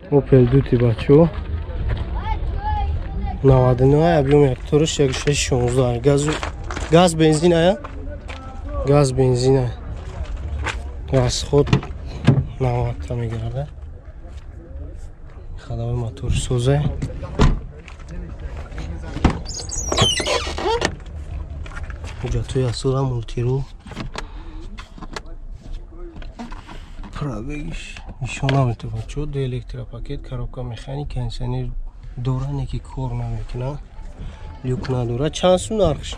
Opel Duty бачо 99 объем якториш 16 газ газ бензин ая газ бензин ая расход 90 та мегирада ходовой мотор созе ҳуҷҷатҳои асола мултиру пробегиш нишон наметавад бачо ду электропакет коробка механик кондиционер дора не ки кор намекунад люк надора чанд сум нархш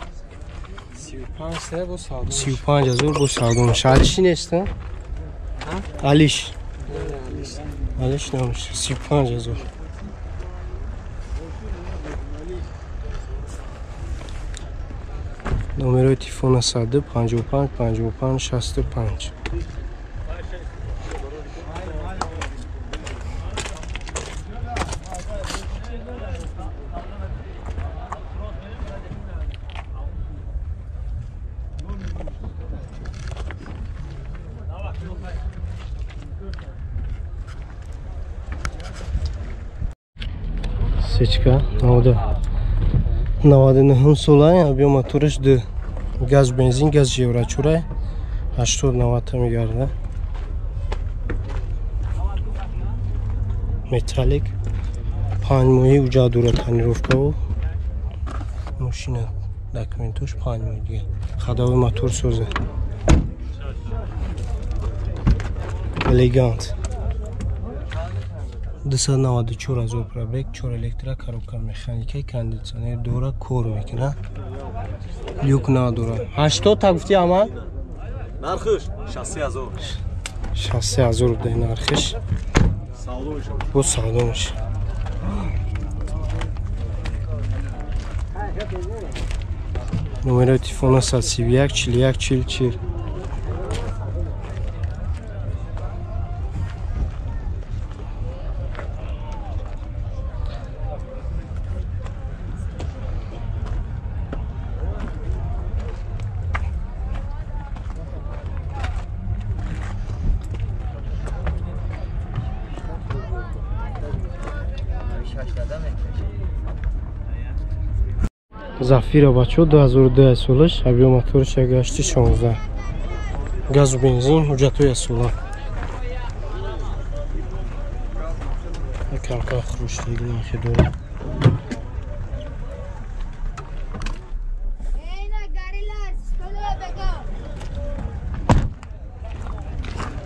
35 ҳазор бо савдо меша алиши нест алиш алиш намеша 35 ҳазор номерои телефона 155 55 65 сечка 99 сола объем мотораш 2 газ бензин газ еврочурай 80-90 мегарда металлик 5 моҳи уҷа дура тонировкаву мошина документош 5 моҳи дига ходовой мотор созе элегант 294 ҳазор пробег 4 электро коробка механика кондитсионер дора кор мекунад люк надора 80 та гуфти ама нархиш 63 ҳазор 63 ҳазор буда нархиш бо савдо меша номерои телефона 131 41 40 40 Зафира бачо 2002 солаш объем моториш 1.16 газу бензин ҳуҷҷатҳои асола камкам хурӯштагӣ нархи дора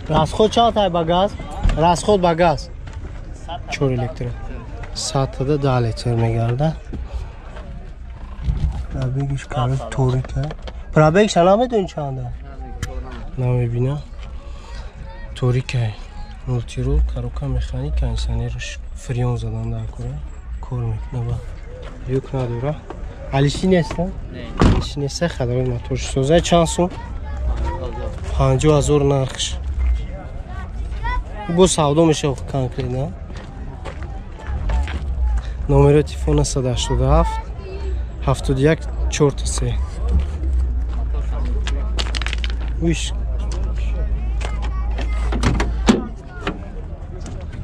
расход чанд тай ба газ расход ба газ 4 электро 100 10 литр мегарда пробегиш короче торика пробегша намедонӣ чанда намебина торика мултирул коробка механик кондиционерш фреон задан дар кора кор мекуна ба люк надора алиши нест алиши нест ходовой моторш соза чанд сум 50 ҳазор нархш бо савдо меша конкретно номерои телефона 187 71 43 Уиш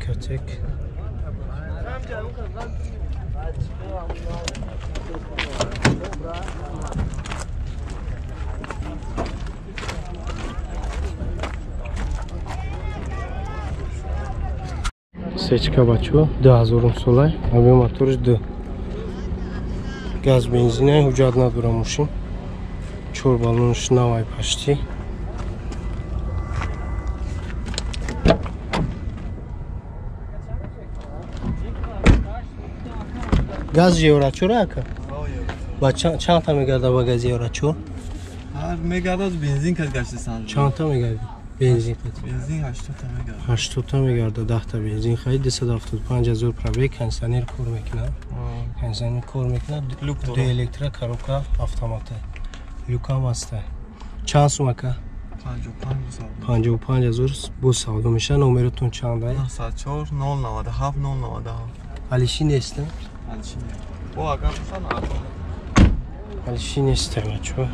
Kötek Сечка бачо 2000 солай объем моториш 2 газ бензинай ҳуҷҷат надора мошин 4 баллонш навай пашти газ еврочура ака ба чанд та мегарда ба гази еврочур ҳар мегардад бензин кад гаштасан чанд та мегарди бензин кад бензин 80 та мегарда 80 та мегарда 10 та бензин харид 275 ҳазор пробег кондиционер кор мекунад кондиционер кор мекунад ду электро коробка автомата люкам ҳаста чанд сум ака 55 ҳазор бо савдо меша номеротон чанд ай 904 097 097 алиши нест алиши нест бо агар боша алиши нест бачо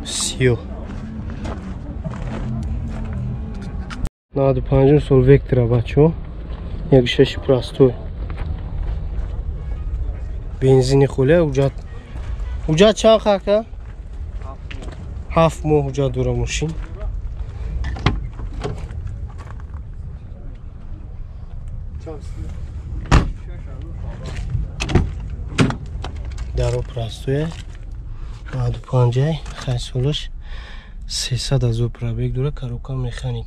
Сиёҳ. 95 сол Вектора бачо. 1.6 простой. Бензини холия уҷат. Уҷат чанд хака? 7 моҳ уҷат дора мошин. Даро простое. 95 хай солаш 300 ҳазор пробег дора, коробка механик.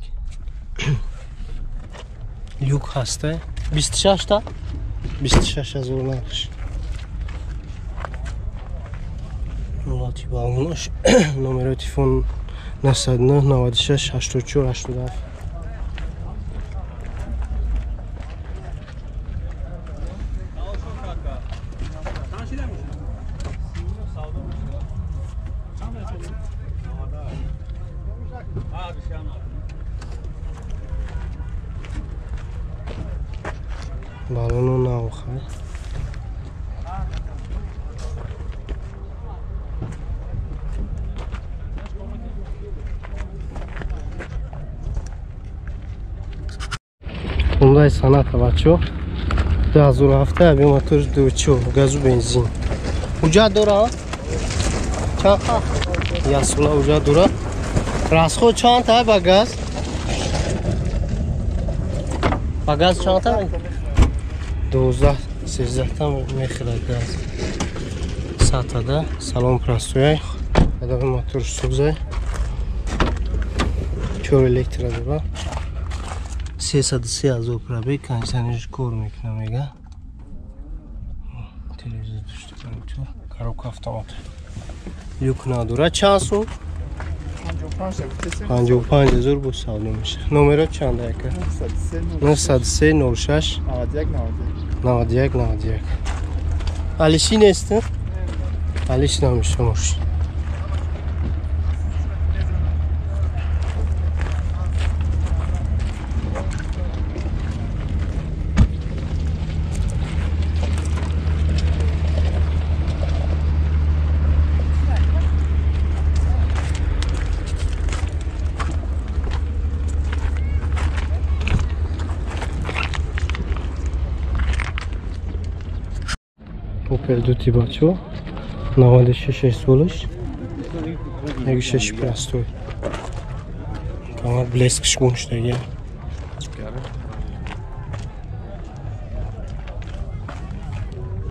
Люк ҳаста 26 та 26 ҳазор нархш. Ҳолати балонош номерои телефон 909 96 84 87. Балону навхай. Хундай Соната бачо 2007 объем мотор 2.4 газу бензин. Уҷа дора? Чанд? Я сола уҷа дора. Расход чанд та ба газ? Ба газ чанд та? 12 13 та мехӯрад газ. Сатада салон простой. Объем мотор сӯзай. 4 электро дора. 303 ҳазор пробег, кондиционерш кор мекунад мега. Телевизор дошта компютер, коробка автомат. Люк надора. Чанд сум? 55 ҳазор бо савдо мешавад. Номеро чанд яка? 903 06 91 91. Алиши нест? Алиш намешавад мошин. Opel Duty бачо 96 солаш 1.6 простой. Камар блескш гунштаги.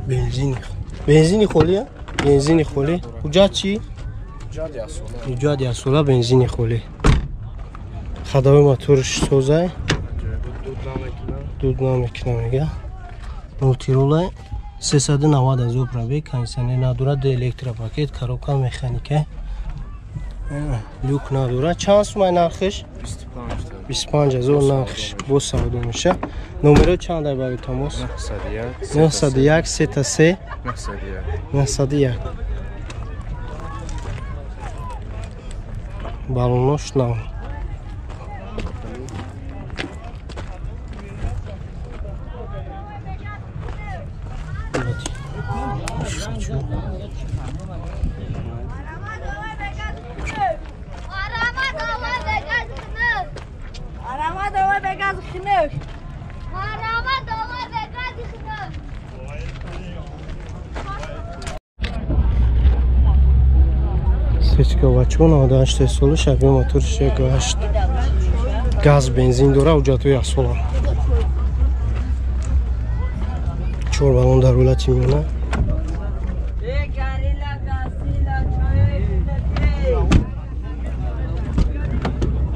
Бензини. Бензини холия? Бензини холи. Уҷат чи? Уҷат ясола бензини холи. Ходовой моторш созай. Дуд намекунад мега. Мултирула 390 ҳазор пробег, кондиционер надорад, ду электропакет, коробка механика. Люк надорад. Чанд сумай нархиш? 25 ҳазор нархиш бо савдо мешавад. Номеро чанд ай барои тамос? 901 3 901. Балонош нав. Сечка бачо 98 сола объем мотор 6.8 газ бензин дора, уҷатҳои ясола. 4 баллон дар ҳолати миёна.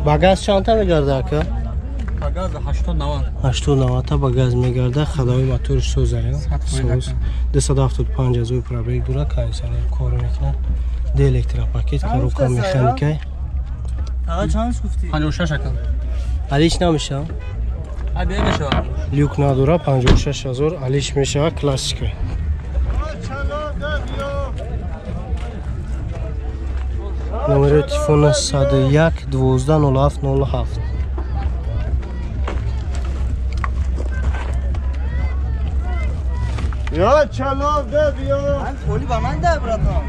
Ба газ чандта мегарда ака? Ба газ 80-90. 80-90 та ба газ мегарда, ходовой моторш созая. Соз 275 ҳазор пробег дора, кондиционер кор мекунад. Ду электропакет, коробка механика. Аға чанд гуфтӣ? 56 ака. Алиш намешавад? Абе мешавад. Люк надора, 56 ҳазор алиш мешавад, классика. Номери телефона 101 12 07 07. Я чалов да биё. Ман холи ба ман да братан.